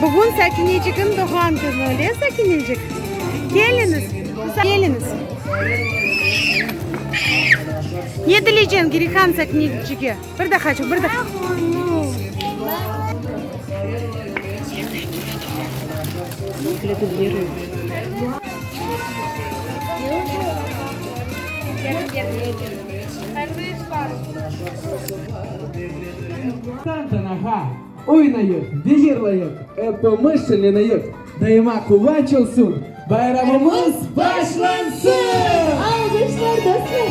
Bugün Sakinecikiñ doğğan künü, öyle, Sakinecik? Keliñiz, keliñiz. Ne tileyceñ, Girihan, Sakinecige? Bir dahaçıq, bir daha. Tantanağa oynayıq ve yırlayıq, epimiz şeñleneyik, daima quvanç olsun, bayramımız başlansın! Alğışlar, dostlar!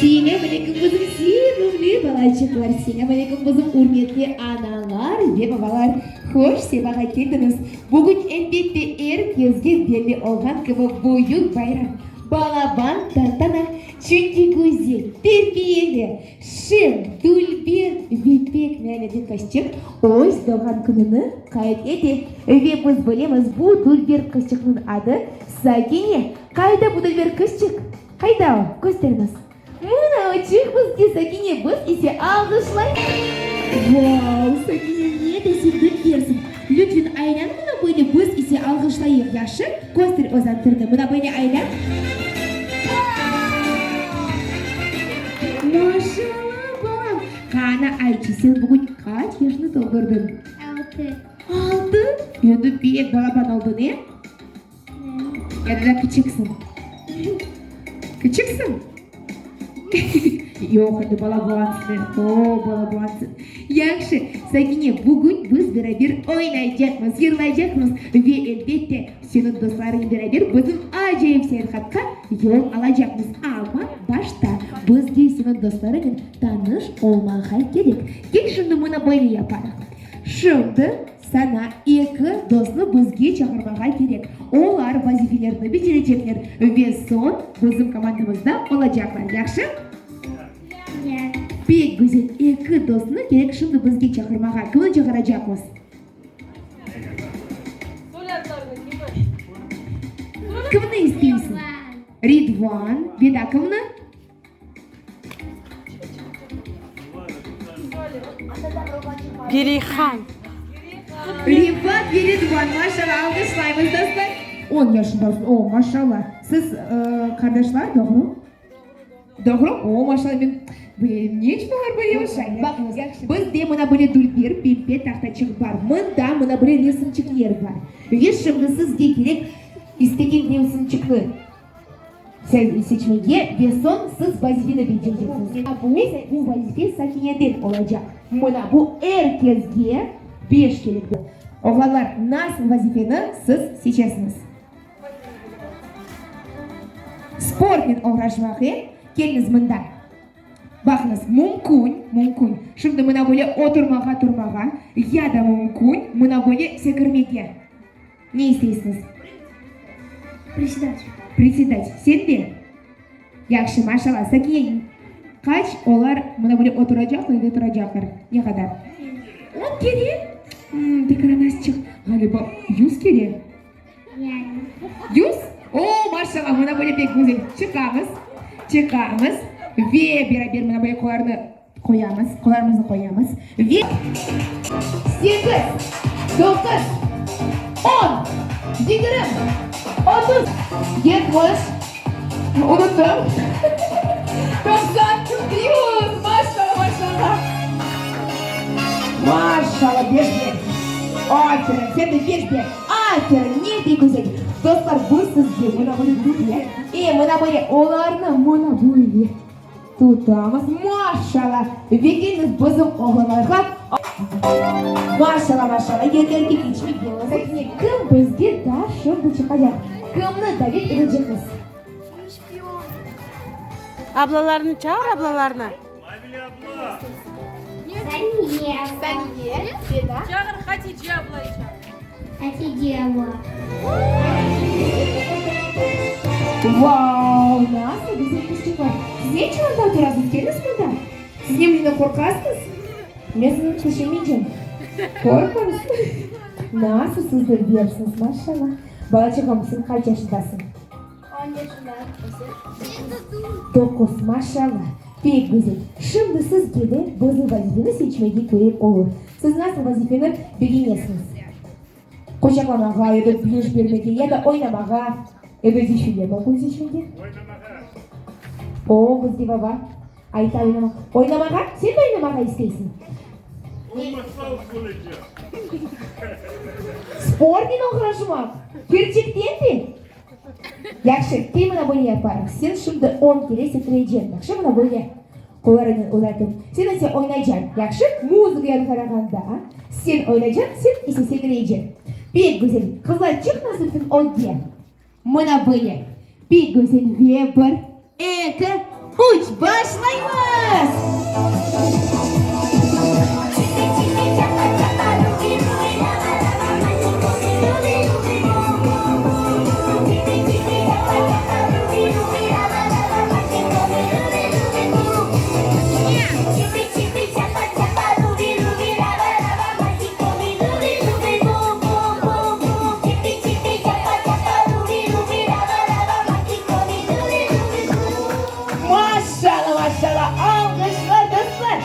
Selâm aleyküm, bizim sevimli balaçıqlar! Selâm aleyküm, bizim ürmetli analar ve babalar! Hoş sefağa keldiñiz! Bugün, elbette, er kesge belli olğan kibi, büyük bayram, balaban tantana. Çünki güzel, terbiyeli, şeñ, dülber ve pek merhametli qızçıq öz doğğan kününi qayd ete. Ve biz bilemiz, bu dülber qızçıqnıñ adı Sakine. Qayda bu dülber qızçıq? Qayda o? Kösteriñiz. Mına o, çıq bizge, Sakine, biz ise alğışlaymız. Vau, Sakine, ne de sen dülbersiñ! Lütfen, aylan mına böyle, biz ise alğışlayıq, yahşı? Köster öz antırnı, mına böyle aylan. Maşallah, balam! Qana, aytçı, sen bugün qaç yaşnı toldurdıñ? Altı. Altı? Endi pek balaban oldıñ, e? Ya da kiçiksiñ? Kiçiksiñ? Yoq, endi balabansıñ, o, balabansıñ. Yahşı, Sakine, bugün biz beraber oynaycaqmız, yırlaycaqmız ve, elbette, seniñ dostlarıñ beraber bizim acayip seyahatqa yol alacaqmız. Amma başta bizge seniñ dostlarıñnen tanış olmağa kerek. Kel, şimdi mına böyle yaparıq. Şimdi Saña eki dostnı bizge çağırmağa kerek, olar vazifelerni becerecekler ve soñ bizim komandamızda olacaqlar, yahşı? Pek güzel, eki dostnı kerek şimdi bizge çağırmağa. Kimni çağıracaqmız? Kimni isteysiñ? Ridvan. Ve daa kimni? Girihan. Rifat ve Ridvan, maşallah, alqışlaymız, dostlar. On yaşındasın, o, maşallah. Siz qardaşlar, doğru? Doğru? O, maşallah, men ne içün olar böyle oşay? Baqıñız, bizde mına böyle dülber pembe tahtaçıq bar, mında mına böyle resimçikler bar. Ve şimdi sizge kerek istegen resimçikni Seçmege ve soñ siz vazifeni becereceksiñiz. Bu, bu vazife Sakineden olacaq. Mına bu er kesge beş kerek. Oğlanlar, nasıl vazifeni siz seçersiñiz? Sportnen oğraşmaq, e? Keliñiz mında. Baqıñız, mümkün, mümkün, şimdi mına böyle oturmağa, turmağa, ya da mümkün mına böyle sekirmege. Ne isteysiñiz? Prisedat. Prisedat. Sen de? Yahşı, maşallah. Sakine, qaç olar mına böyle oturacaqlar ve turacaqlar? Ne qadar? On kere? Tekrar azçıq. Ğaliba, yuz kere? Yani. Yuz? O, maşallah, mına böyle pek güzel. Çıqamız, çıqamız ve beraber mına böyle qollarnı Qoyamız, qollarımıznı qoyamız ve. Sekiz, doquz, on, yigirmi, 30, 70, unuttım, 90, 100, maşallah, maşallah. Maşallah, beş ber. Aferin, sen de beş ber. Aferin, ne de güzel. Dostlar, bu sizge mına böyle güller. E, mına böyle olarnı mına böyle. Tutamız, maşallah! Ve keliñiz bizim oğlanlarğa. Maşallah, maşallah, yeter ki keçmek Sakine, kim bizge daa şimdi çıqacaq? Kimni davet etecekmiz? Ablalarnı çağır, ablalarnı. Saniye. Saniye, Seda. Çağır Hatice ablayı çağır. Hatice abla. Vau, nasıl güzel qızçıqlar! Siz ne içün anda oturasıñız? Keliñiz mında. Siz ne menden qorqasıñız? Men sizni tüşünmeycem. Qorqmañız. Nasıl siz dülbersiñiz, maşallah. Balaçığım, sen qaç yaşındasıñ? On yaşındayım. Doquz, maşallah. Pek güzel. Şimdi sizge de bizim vazifeni seçmege kerek olur. Siz nasıl vazifeni begenesiñiz? Quçaqlamağa ya da bilüş bermege, ya da oynamağa, ya da defile mümkün seçmege? Oynamağa. O, bizge baba ayta oynamağa. Oynamağa? Sen de oynamağa isteysiñ? O masal olacaq. Sportnen oğraşmaq? Kerçekten de? Yahşı, kel mına böyle yaparıq, sen şimdi on kere sekireceñ, yahşı, mına böyle qollarıñnen uzatıp, sen ise oynacañ, yahşı, muzıka yanğırağanda sen oynacañ, sen ise sekireceñ. Pek güzel, qızlar, çıqıñız lütfen ögge. Mına böyle, pek güzel ve bir, eki, üç, başlaymız! Maşallah, maşallah, alğışlar, dostlar!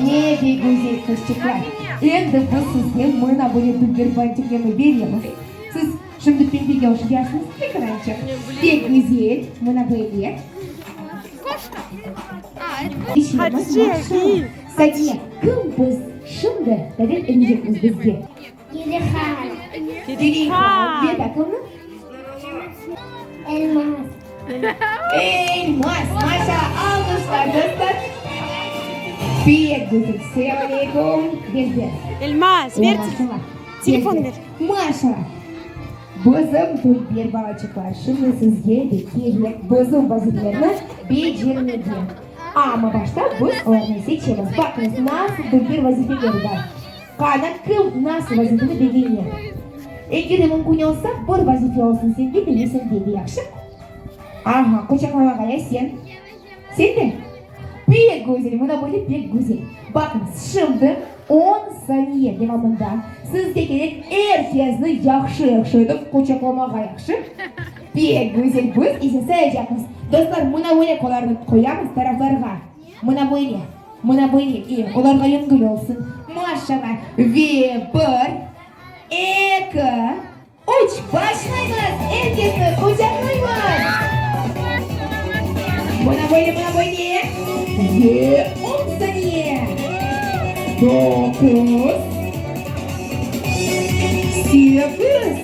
Ne de güzel qızçıqlar! Endi biz sizge mına böyle dülber bantiklerni beremiz. Siz şimdi pembege oşayarsıñız, ekrançıq. Pek güzel, mına böyle. Hatice, giy. Sadiye, kim biz şimdi davet edecekmiz bizge? Gelihan. Gelihan. Ve da kimni? Elmaz. Elmaz. Maşa, alqışlar, dostlar. Pek güzel. Selâm aleyküm. Ber, ber. Elmaz, ver Maşallah. telefon Ber, ver. Maşallah. Bizim dülber balaçıqlar, şimdi sizge de kerek bizim vazifelerni becermege. Amma başta biz olarnı seçemiz. Baqıñız, nasıl dülber vazifeler bar. Qana, kim nasıl vazifeni begene? Eger de mümkün olsa, bir vazife olsun sende de ve sende de, yahşı? Aha, quçaqlamağa, ya sen? Sen de? Pek güzel, mına böyle pek güzel. Baqıñız, şimdi on saniye devamında sizge kerek er kesni yahşı-yahşı etip quçaqlamağa, yahşı? Pek güzel, biz ise sayacaqmız. Dostlar, mına böyle qollarnı qoyamız taraflarğa. Mına böyle, mına böyle, e, olarğa yengil olsun. Maşallah! Ve bir, eki, üç, başlaymız! Er kesni quçaqlaymız! Mına böyle, mına böyle. Ve on saniye. Doquz. Sekiz.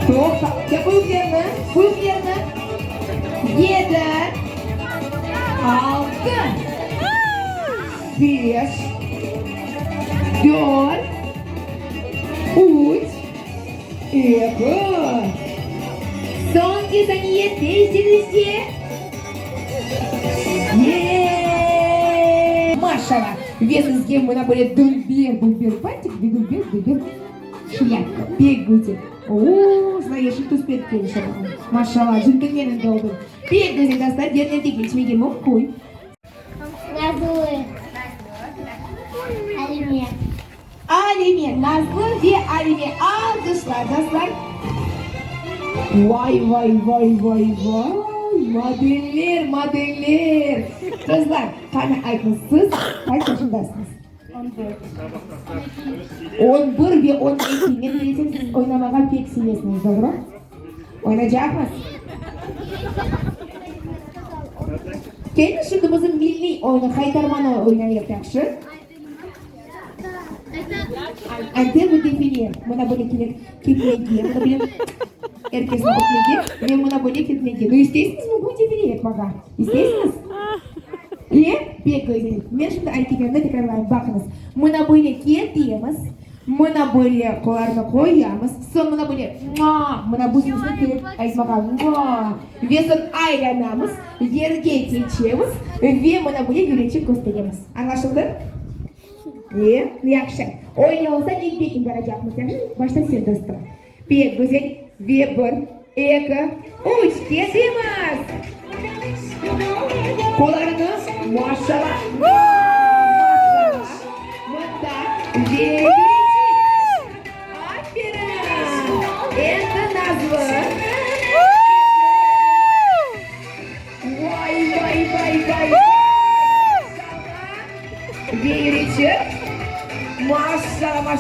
Toqta. Ya büyüklerni, büyüklerni. Yedi. Altı. Beş. Dört. Üç. Eki. Soñki saniye tez-tezce. Ye-e-e! Maşallah! Ve sizge mına böyle dülber, dülber bantik ve dülber, dülber şlâpka. Pek güzel. Oo, sana yeşil tüs pek kelişe bugün. Maşallah, centlmeniñ de oldıñ. Pek güzel, dostlar, yerlerge keçmege mümkün. Nazlı. Alime. Alime, Nazlı ve Alime. Alqışlar, dostlar. Vay, vay, vay, vay, vay, modeller, modeller. Qızlar, qani aytıñız, siz qaç yaşındasıñız? On bir. On bir ve on eki. Men bilsem, siz oynamağa pek sevesiñiz, doğru? Oynaycaqmız? Keliñiz, şimdi bizim milliy oyunı, haytarmanı oynayıq, yahşı? Ante bu defile, mına böyle kerek ketmege, mına böyle er kesni öpmege ve mına böyle ketmege. Nu, isteysiñizmi bu defile yapmağa? İsteysiñiz? E? Pek güzel. Men şimdi areketlerimni tekrarlayım, baqıñız. Mına böyle ketemiz, mına böyle qollarnı qoyamız, soñ mına böyle mua, mına bu sesni kerek aytmağa, mua, ve soñ aylanamız, yerge keçemiz ve mına böyle yüreçik kösteremiz. Añlaşıldı? E, yahşı. Öyle olsa, men pekin baracaqmız, yahşı? Başta sen, dostum. Pek güzel. Ve bir, eki, üç, ketemiz! Qollarını, maşallah, maşallah, mında ve yüreçik. Aferin! Endi Nazlı.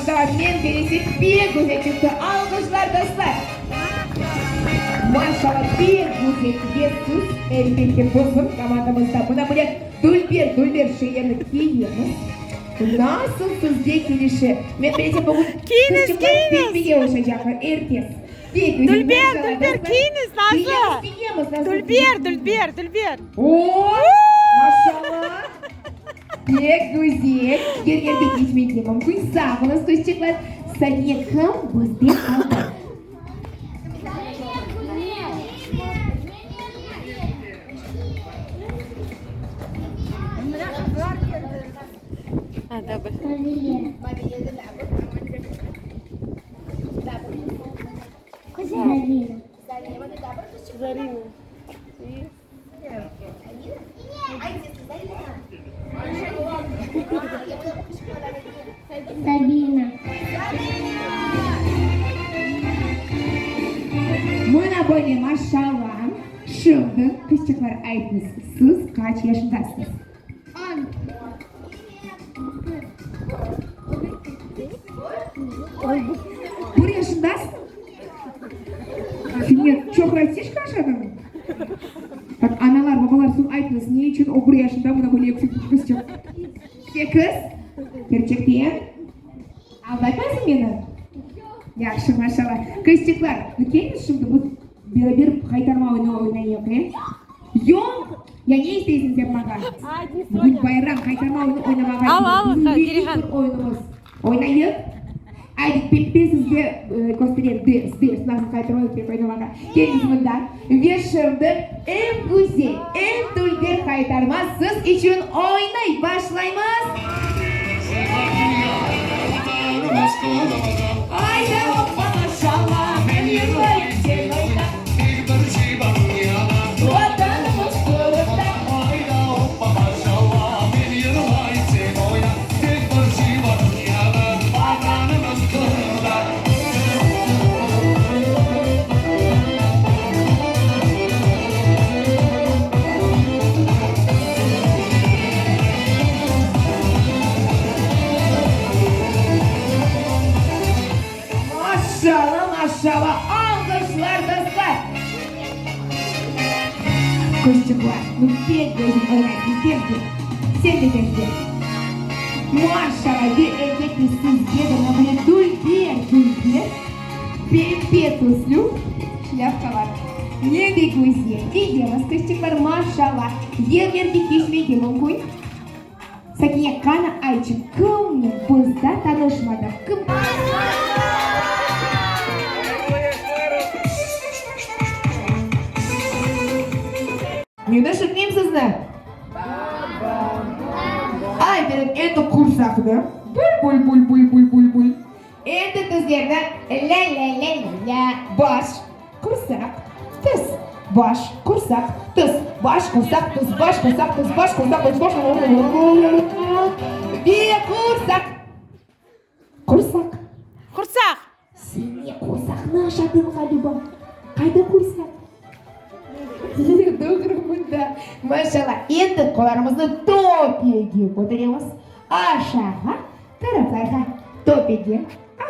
Maşallah, men belesem pek güzel çıqtı. Alğışlar, dostlar! Maşallah, pek güzel ve siz, elbette, bizim komandamızda. Mına böyle dülber, dülber şeylerni kiyemiz. Nasıl sizge kelişe? Men bilesem, bugün Kiyiñiz, qızçıqlar kiyiñiz! pek oşacaqlar, er kes. Pek güzel, Dülber, maşallah, dülber, dostlar. kiyiñiz, Nazlı! Kiyemiz, kiyemiz, Nazlı. Dülber, dülber, dülber! O, maşallah! Pek güzel! Er yerde keçmege mümkün. Sağ oluñız, qızçıqlar! Saniye kim bizden aldı? Sabina. Mına böyle, maşallah. Şimdi, qızçıqlar, aytıñız, siz qaç yaşındasıñız? On. Bir yaşındasıñ? Sen ne, çoq rastişka aşadıñ? Baq, analar, babalar, soñ aytıñız, ne içün o bir yaşında mına böyle yüksek bir qızçıq? Sekiz? Kerçekten? Aldatmasıñ meni? Yahşı, maşallah. Qızçıqlar, nu keliñiz şimdi biz beraber qaytarma oyunı oynayıq, e? Yoq! Ya ne isteysiñiz yapmağa? Bugün bayram, qaytarma oyunı oynamağa Al, al, bizim milliy Gerihan. bir oyunımız. Oynayıq. Aydı, ben sizge köstereyim ders, ders, nasıl qaytarma oyunı oynamağa. Keliñiz mında. Ve şimdi eñ güzel, eñ dülber qaytarma siz içün oynay başlaymız. Ayda, hoppa, maşalla, men yırlayım, sen oyna. Vatanımız Qırımda. Maşalla, maşalla, alğışlar, dostlar! Qızçıqlar, nu pek güzel oynaysıñ, tez de, sen de tez de. Maşalla, ve elbette sizge de mına böyle dülber, dülber pembe tüslü şlâpkalar. Ne de güzel, kiyemiz, qızçıqlar, maşalla, yerlerge keçmege mümkün. Sakiye, qana aytçı, kimnen biz daa tanışmadıq, kim? Men eşitmeyim sizni. Aferin, endi qursaqnı bul-bul-bul-bul-bul-bul-bul, endi tizlerni lâ-lâ-lâ-lâ-lâ, baş, Qursaq, tiz, baş, qursaq, tiz, baş, qursaq, tiz, baş, qursaq, tiz, baş, qursaq, tiz, baş, ve qursaq. Qursaq. Qursaq. Sen ne qursaqnı aşadıñ ğaliba? Qayda qursaq? Doğru mında. Maşallah. Endi qollarımıznı töpege köteremiz. Aşağı taraflarğa. Töpege.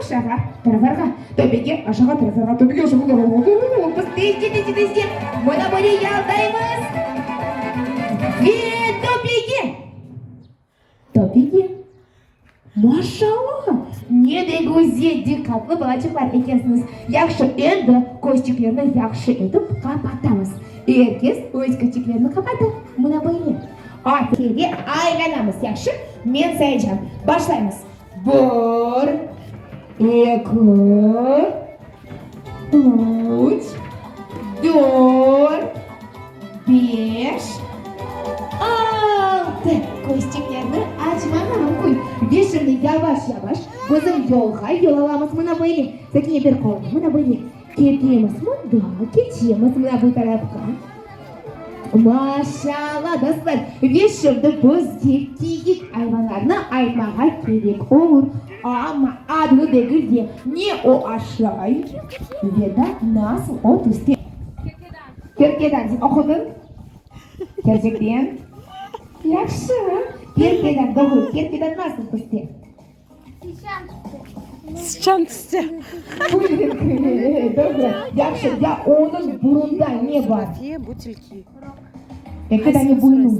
Aşağa, taraflarğa, töpege, aşağa, taraflarğa, töpege, aşağa, taraflarğa, biz tezce, tezce, tezce mına böyle yaldaymız ve töpege, töpege. Maşallah, ne de güzel, diqqatlı balaçıqlar ekensiñiz. Yahşı, endi közçiklerni yahşı etip qapatamız. Er kes öz közçiklerini qapata, mına böyle. Aferin, aylanamız, yahşı, men sayacam. Başlaymız. Bir, eki, üç, dört, beş, altı. Közçiklerni açmağa mümkün. Ve şimdi yavaş-yavaş bizim yolğa yol alamız. Mına böyle. Sakine, ber qolunı. Mına böyle. Ketemiz mında, keçemiz mına bu tarafqa. Maşallah, dostlar! Ve şimdi bizge kiyik ayvanlarnı aytmağa kerek olur. Amma adını degil de, ne o aşay ve da nasıl o tüste. Kerkedan. Sen oqudıñ? Kerçekten? Yahşı. Kerkedan, doğru. Kerkedan nasıl tüste? Tişan tüste. Sıçan tüste. Doğru. Yahşı, ya onıñ burunda ne bar? Zürafiye, bu tilki. Eki dane buynuz.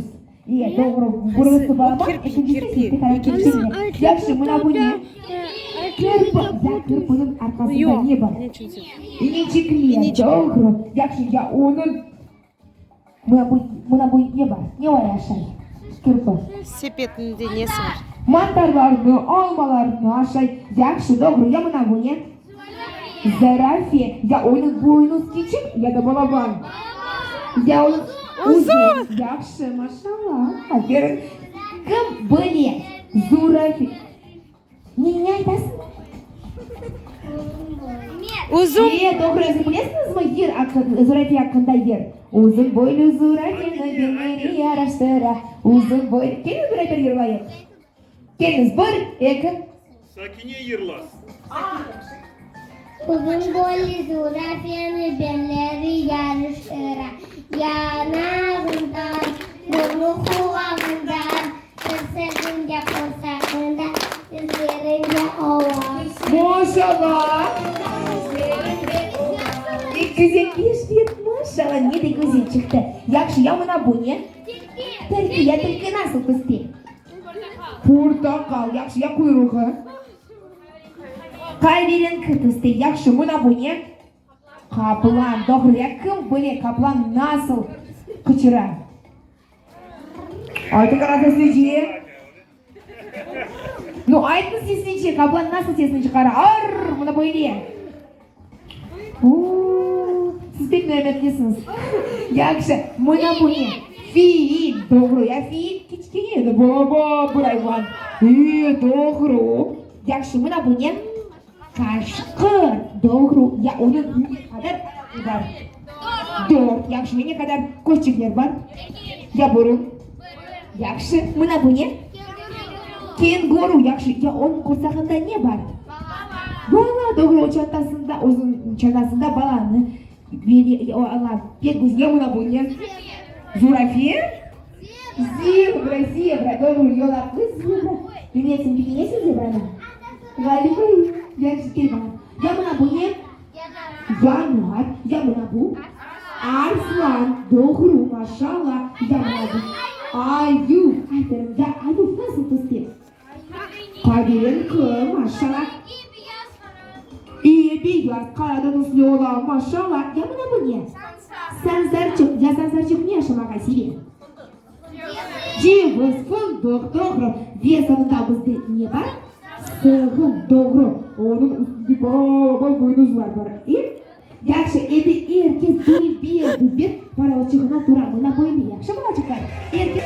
E, doğru. Birincisi balaban, kirpi, ekincisi kirpi. eki tane Ekincisi. kirpi. Yahşı, mına bu ne? Kirpi. Ya kirpiniñ arqasında Yoq, ne bar? ne içün sen? İneçikler. Doğru. Yahşı, ya onıñ mına bu, mına bu ne bar? Ne olar aşay? Kirpi. Sepetinde nesi bar? Mantarlarnı, almalarnı aşay. Yahşı, doğru. Ya mına bu ne? Zarafe. Ya onıñ boynuz kiçik, ya da balaban? Ya onıñ uzun. Yahşı, maşallah. Aferin. Kim bile? Zurafe. Ne, ne aytasıñ? Uzun. E, doğru, siz bilesiñizmi yır aqqın, zurafe aqqında yır? Uzun boylu zurafeni benleri yaraştıra. Uzun boylu. Keliñiz beraber yırlayıq. Keliñiz, bir, eki. Sakine yırlasın. Uzun boylu zurafeni benleri yarıştıra. Yanağından, burnu qulağından, tirseginde, qursağında, tizlerinde ola. Maşallah. Pek güzel beş bet, maşallah, ne de güzel çıqtı. Yahşı, ya mına bu ne? Tilki, ya tilki nasıl tüste? Portaqal, yahşı, ya quyruğı? Qaverenki tüste, yahşı, mına bu ne? Qaplan, doğru, ya kim bile qaplan nasıl qıçıra? Aytıñız seslice. Nu, aytıñız seslice, qaplan nasıl sesini çıqara? Arr, mına böyle. O, siz pek merametlisiñiz. Yahşı, mına bu ne? Fil, doğru, ya fil kiçkene edi, baba bir ayvan. E, doğru. Yahşı, mına bu ne? Qaşqır, doğru, ya onıñ ne qadar ayağı bar? Dört, yahşı, ne qadar közçikler bar? Ya burun? Yahşı, mına bu ne? Kenguru, yahşı, ya onıñ qursağında ne bar? Bala, doğru, o çantasında, özüniñ çantasında balanı bere, ala, pek güzel, ya mına bu ne? Zürafe? Zebra, zebra, doğru, yolaqlı zebra. Mehmet, sen begenesiñ zebranı? Ğaliba, yahşı, kel balam. Ya mına bu ne? Yanuar, ya mına bu? Arslan, doğru, maşalla, ya mına bu? Ayuv, aferin, ya ayuv nasıl tüste? Qaverenki, maşalla. İyi, beyaz, qara da tüslü ola, maşalla, ya mına bu ne? Sansarçıq, ya sansarçıq ne aşamağa seve? Ceviz, fındıq, doğru. Ve soñunda bizde ne bar? Sığın, doğru. Onıñ üstünde balaban boynuzlar bar. E? Yahşı, endi er kes dülber, dülber paralıçığına tura. Mına böyle, yahşı, balaçıqlar? Er kes.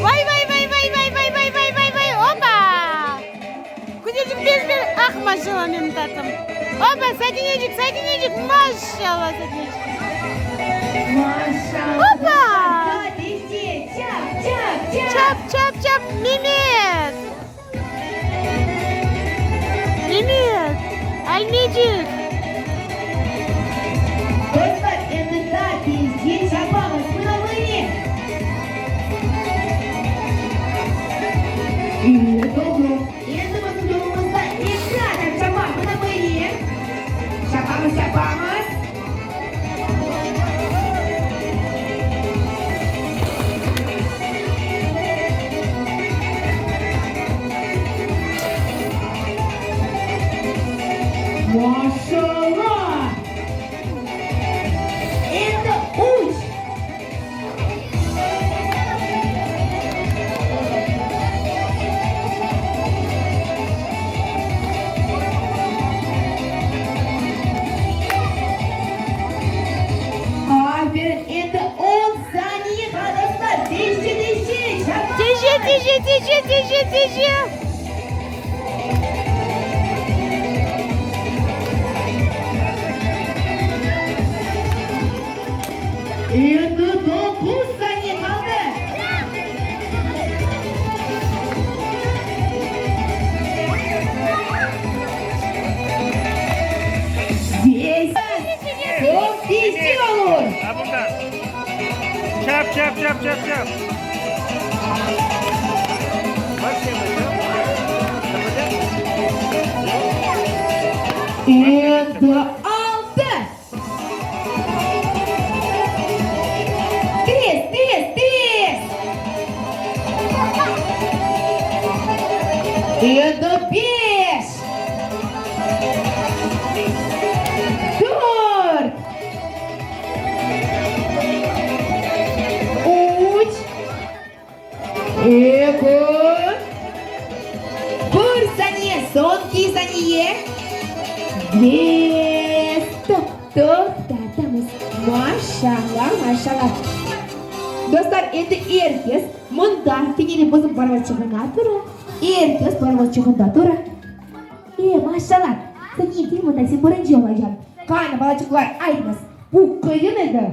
Vay, vay, vay, vay, vay, vay, vay, vay, vay, vay, opa! Küçücük bez bir, ah, maşallah, menim tatlım. Opa, Sakinecik, Sakinecik, maşallah, Sakinecik. Maşallah. Opa! Tez, çap, çap, çap. Çap, çap, çap, Memet! Memet! Almecik! Dostlar, endi daa tezce çapamız. Mına böyle. E, doğru. Endi bizim yolumızda eki adam çapa. Mına böyle. Çapamız, çapamız. Maşallah! Endi üç. Aferin, endi 10 saniye dostlar. Tezce, tezce. Çapa. Tezce, tezce, tezce, tezce, tezce. Endi 9 saniye qaldı. Beş. Çoq tezce olur. Ha bundan. Çap çap çap çap çap. Bak sen çap. Çapacak. Endi altı. Tez, tez, tez. Endi beş. Dört. Üç. Eki. Bir saniye, soñki saniye. Ve stop, toqtatamız. Maşallah, maşallah. Dostlar, endi er kes mında kene de bizim paravozçığına tura. Er kes paravozçığında tura. E, maşallah. Saniye, kel mında, sen birinci olacaq. Qani, balaçıqlar, aytıñız, bu qıyın edi?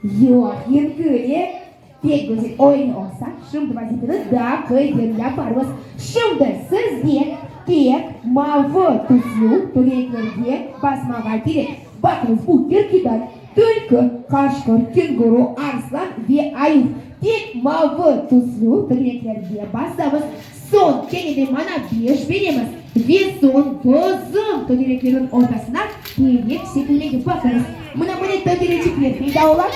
Yoq, yengil, e? Pek güzel oyun olsa, şimdi vazifeni daa qıyın yaparmız. Şimdi sizge tek mavı tüslü tögereklerge basmağa kerek. Baqıñız, bu kerkedan, tülkü, qaşqır, kenguru, arslan ve ayuv. Tek mavı tüslü tögereklerge basamız, soñ kene de mana beş beremiz ve soñ bizim tögereklerniñ ortasına terek şekillengen. Baqıñız, mına böyle tögereçikler peyda ola.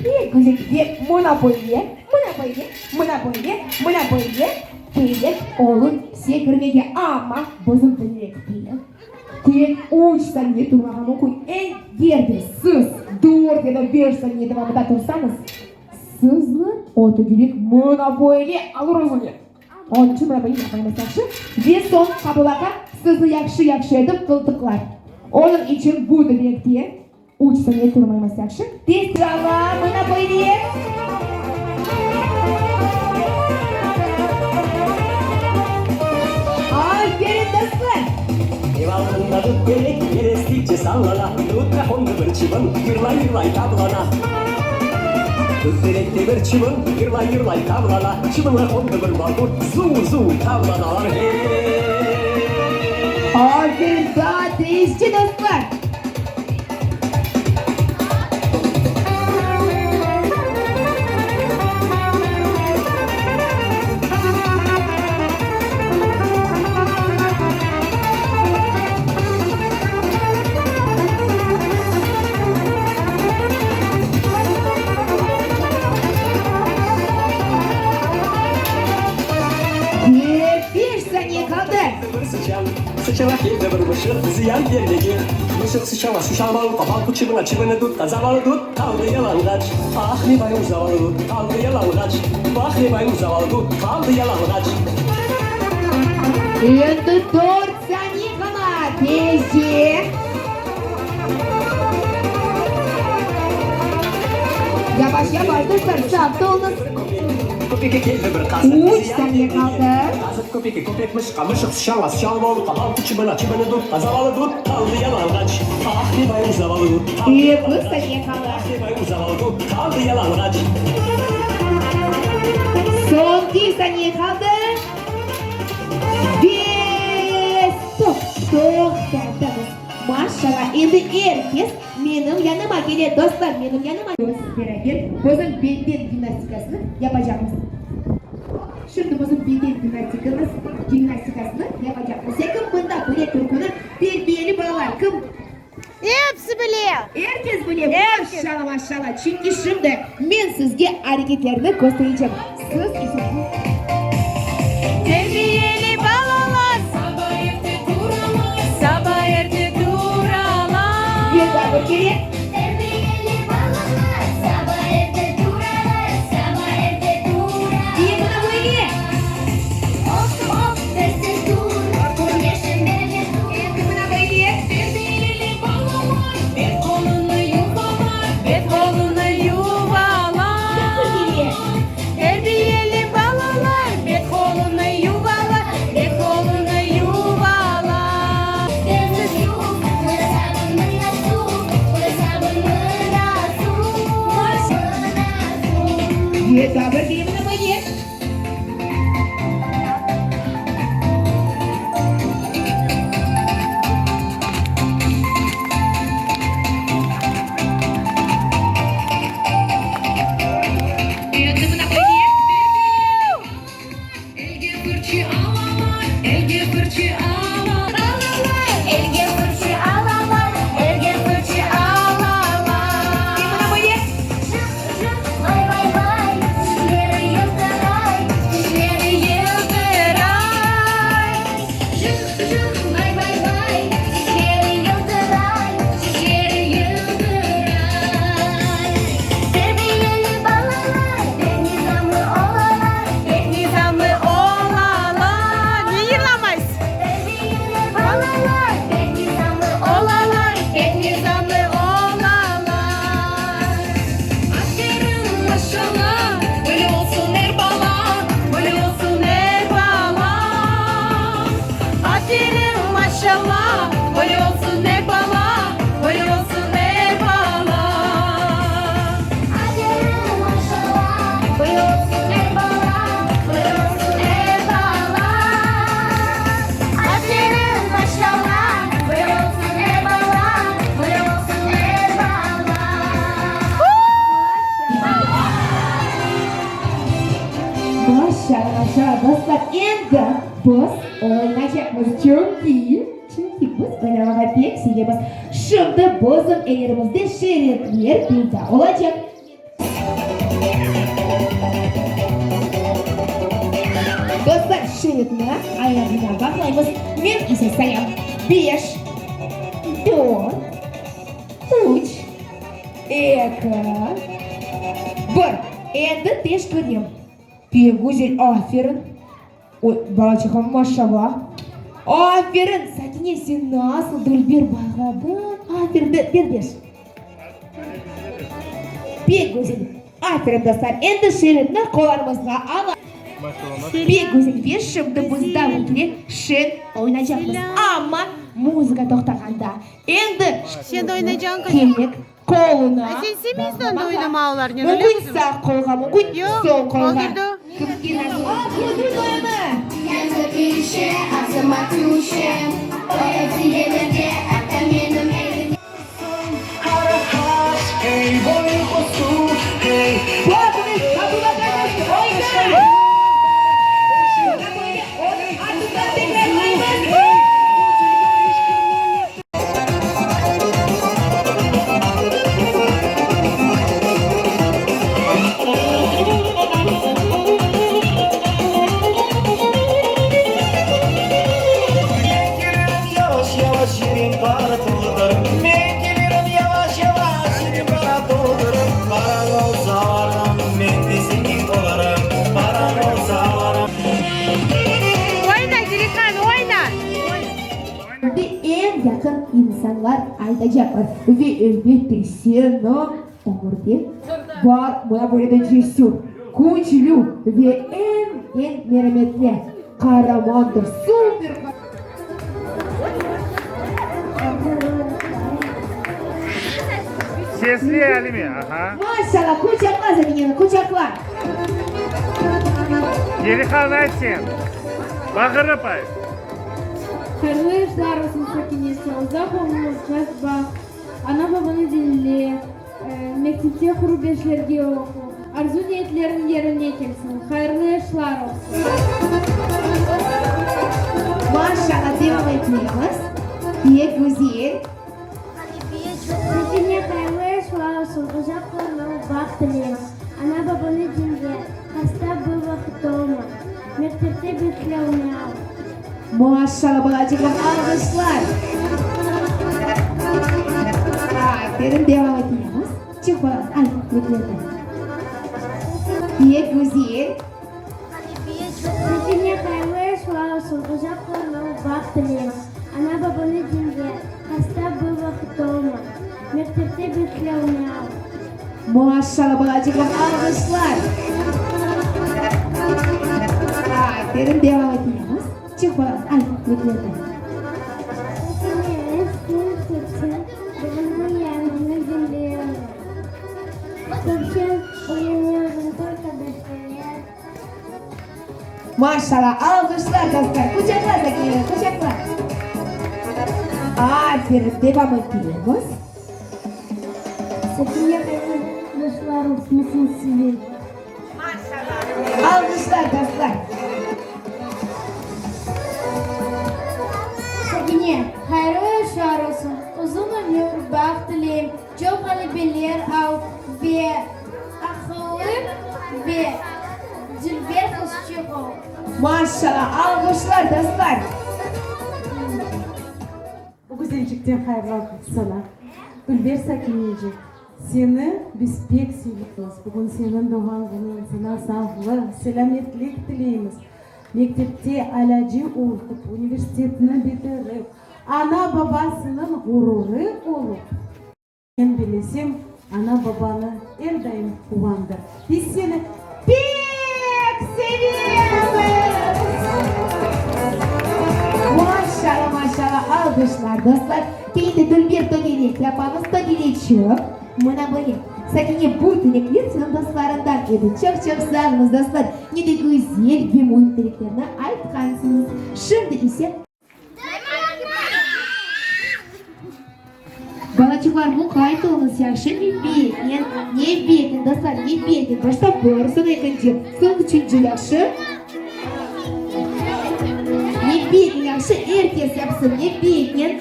Pek güzel ve mına böyle, mına böyle, mına böyle, mına böyle kerek olur sekirmege. Amma bizim tögerek pek tek üç saniye turmağa mümkün. Eger de siz dört ya da beş saniye devamında tursañız, sizni o tögerek mına böyle alır özüne. Onıñ içün mına böyle yapmaymız, yahşı? Ve soñ qabulaqa sizni yahşı-yahşı etip qıltıqlar. Onıñ içün bu tögerekte üç saniye turmaymız, yahşı? Tez turalım, mına böyle. Aferin, dostlar! Ev aldında dut terek, yel estikçe sallana, Dutqa qondı bir çıbın, yırlay-yırlay tavlana. Dut terekte bir çıbın, yırlay-yırlay tavlana, Çıbınğa qondı bir balqurt, zuv-zuv tavlanalar, hey! Aferin, daa tezce, dostlar! Ve beş saniye qaldı. Bir sıçan sıçana keldi bir mışıq ziyan bermege. Mışıq sıçana su şalmalıqqa balqı çıbına çıbını dutqa zavalı dut qaldı yalanğaç. Ah ne bayım zavalı dut qaldı yalanğaç. Vah ne bayım zavalı dut qaldı yalanğaç. Endi dört saniye qala, tezce. Yavaş, yavaş, dostlar, saqt oluñız. Köpekke keldi bir qazıq Üç saniye qaldı. Qazıq köpekke, köpek mışıqqa, mışıq sıçanğa, sıçan balıqqa, balıq çıbına, çıbını dutqa, zavalı dut qaldı yalanğaç. Ah, ne bayım zavalı dut qaldı Eki saniye qala. Ah, ne bayım zavalı dut qaldı yalanğaç. Soñki saniye qaldı. Ve stop, toqtatamız. Maşallah, endi er kes menim yanıma kele, dostlar, menim yanıma. Biz beraber bizim beden gimnastikasını yapacaqmız. Şimdi bizim beden gimnastikamiz, gimnastikasını yapacaqmız. Ya kim mında bile türküni? Terbiyeli balalar, kim? Episi bile. Er kes bile, Er kes. maşallah, maşallah. Çünki şimdi men sizge areketlerni kösterecem. Siz ise... Terbiyeli balalar saba erte turalar, saba erte turalar. Bir daa bir kere. Terbiyeli balalar saba erte turalar, saba erte turalar. Ve mına böyle. Hop hop tez tez tur, küneşim bereket tur. Endi mına böyle. Terbiyeli balalar bet qolunı yuvalar, bet qolunı yuvalar. Bir kere. Terbiyeli balalar bet qolunı yuvalar, bet qolunı yuvalar. Tez tez yuv, mına sabun, mına suv, mına sabun, mına suv, mına suv. Bir daa bir kere mına böyle. Endi mına böyle. Elge fırçı alalar, elge fırçı alalar. Elge. endi biz oynaycaqmız, çünki, çünki biz oynamağa pek sevemiz. Şimdi bizim ellerimizde şeritler peyda olacaq. Dostlar, şeritni ayağına bağlaymız. Men ise sayam, beş, dört, üç, eki, bir. Endi teşkerem. Pek güzel, aferin! Oy, balaçığım, maşallah! Aferin, Sakine, sen nasıl dülber bağladın! Aferin, ber, ber beş. Pek güzel! Aferin, dostlar! Endi şeritni qollarımızğa alamız. Pek güzel! Ve şimdi biz davul ile şen oynaycaqmız. Amma muzıka toqtağanda. Endi Sen de oynayacañ qızım. kerek qoluna Ay, sen sevmeysiñ anda bağlamağa. oynamağa olarnen, öyle Mümkün qızım? sağ qolğa, mümkün Yoq, sol qolğa. Olgirdi. Kimge nasıl. Aq, oyunı! Baqıñız, qapığa qaytıştı, oyna! Mına böyle onıñ artından tekrarlaymız. Men kelirim yavaş yavaş yerin qara toldurıp Men kelirim yavaş yavaş yerin qara toldurıp Paran olsa alarım men de zengin olarım Paran olsa alarım. Oyna, Zelihan, oyna! Ve eñ yaqın insanlar aytacaqlar. Ve elbette seni ömürde bar mına böyle de cesür, küçlü ve eñ eñ merametli qaramandır, super Sesli Alime, aha. Maşallah, quçaqla Zamineni, quçaqla. Zelihan ayt sen. Bağırıp ayt. Hayırlı yaşlar olsun Sakinesi, uzaq ömür, şad baht, ana-babanı diñle, mektepte quru beşlerge oqu, arzu-niyetleriñ yerine kelsin, hayırlı yaşlar olsun. Maşallah, devam etmemiz pek güzel. Sakine, hayırlı yaşlar olsun, uzaq ömür, baht tileyim. Ana-babanı diñle, hasta bir vaqıt olma, mektepte beşlerni al. Maşallah, balaçığım, alğışlar! Aferin, devam etemiz. Çıq balam, ayt, betlerni. Pek güzel. Sakine, hayırlı yaşlar olsun, uzaq ömür, baht tileyim. Ana-babanı diñle, hasta bir vaqıt olma, mektepte beşlerni al. Maşallah, balaçığım, alğışlar! Aferin, devam etemiz. Çıq balam, ayt, betlerni. Sakine, sen sevseñ, babanıñ yanını diñleyim. Tavşan uyanıyorum только beşlere. Maşallah, alğışlar, dostlar, quçaqla, Sakineni, quçaqla. Aferin, devam etemiz. Sakine, hayırlı yaşlar olsun size. Alğışlar, dostlar. Sakine, hayırlı yaşlar olsun, uzun ömür, baht tileyim, çoq ğalebeler al ve aqıllı ve dülber qızçıq ol. Maşallah, alğışlar, dostlar. Bu güzelcikten hayırlı sana, dülber Sakinecik. Seni biz pek sevemiz. Bugün seniñ doğğan künüñ, saña sağlıq, selâmetlik tileymiz. Mektepte alâcı oqup, universitetni bitirip, ana-babasınıñ ğururı olıp, men bilesem, ana-babanı er daim quvandır. Biz seni pek sevemiz! Maşallah, maşallah, alğışlar, dostlar. Kene de dülber tögerek yapamız, tögereçik. Mına böyle. Sakine, bu tilekler seniñ dostlarıñdan edi. Çoq-çoq sağ oluñız, dostlar. Ne de güzel ve müim tileklerni aytqansıñız. Şimdi ise. Balaçıqlar, muqayt oluñız, yahşı nevbetnen, nevbetnen, dostlar, nevbetnen, başta bir, soñ ekinci, soñ üçünci, yahşı? Nevbetnen yahşı, er kes yapsın, nevbetnen.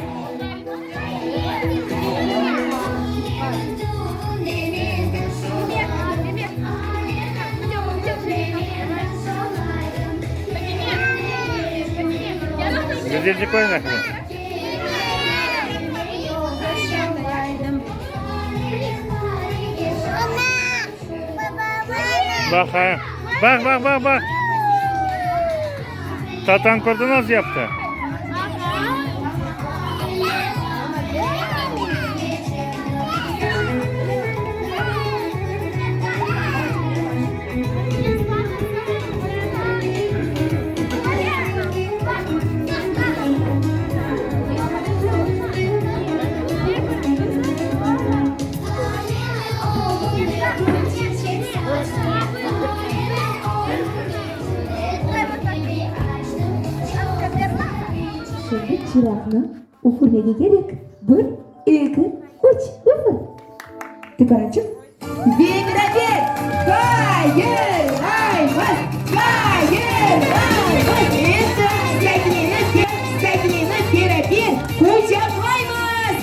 Güzelce koyun bakalım. Baq, ha. Baq, baq, baq, baq. Tatan kördi nasıl yaptı? Şimdi çıraqnı üfürmege kerek. Bir, eki, üç, üfür! Tükân açıq. Ve beraber hayırlaymız! Hayırlaymız! Endi Sakineni, Sakineni beraber quçaqlaymız!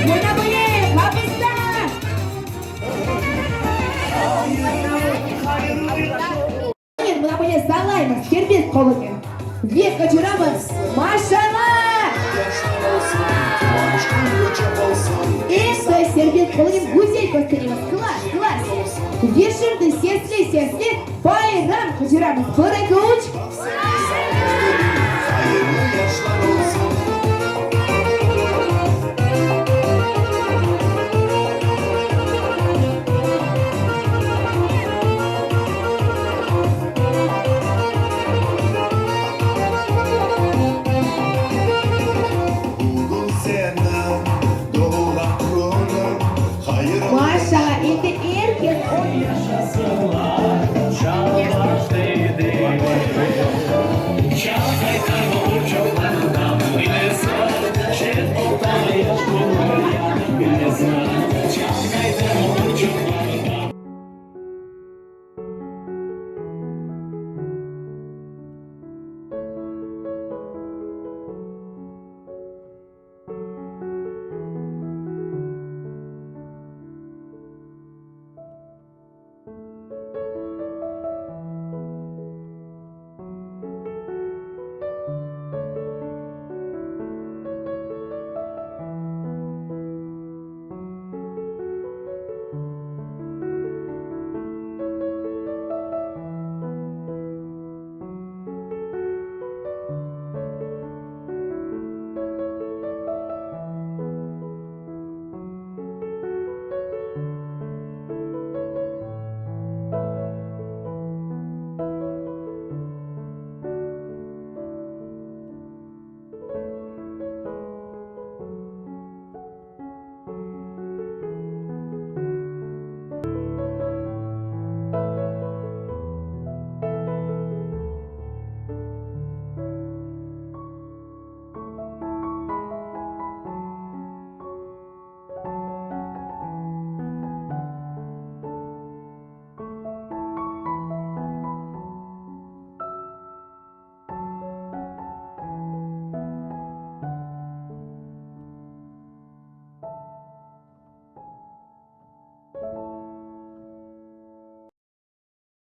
Mına böyle qapısta! Mına böyle sallaymız, serbest qolunen. Ve qaçıramız, maşalla! Endi serbest qolunen güzel kösteremiz, klass, klass! Ve şimdi sesli-sesli bayram qaçıramız, bir, eki, üç!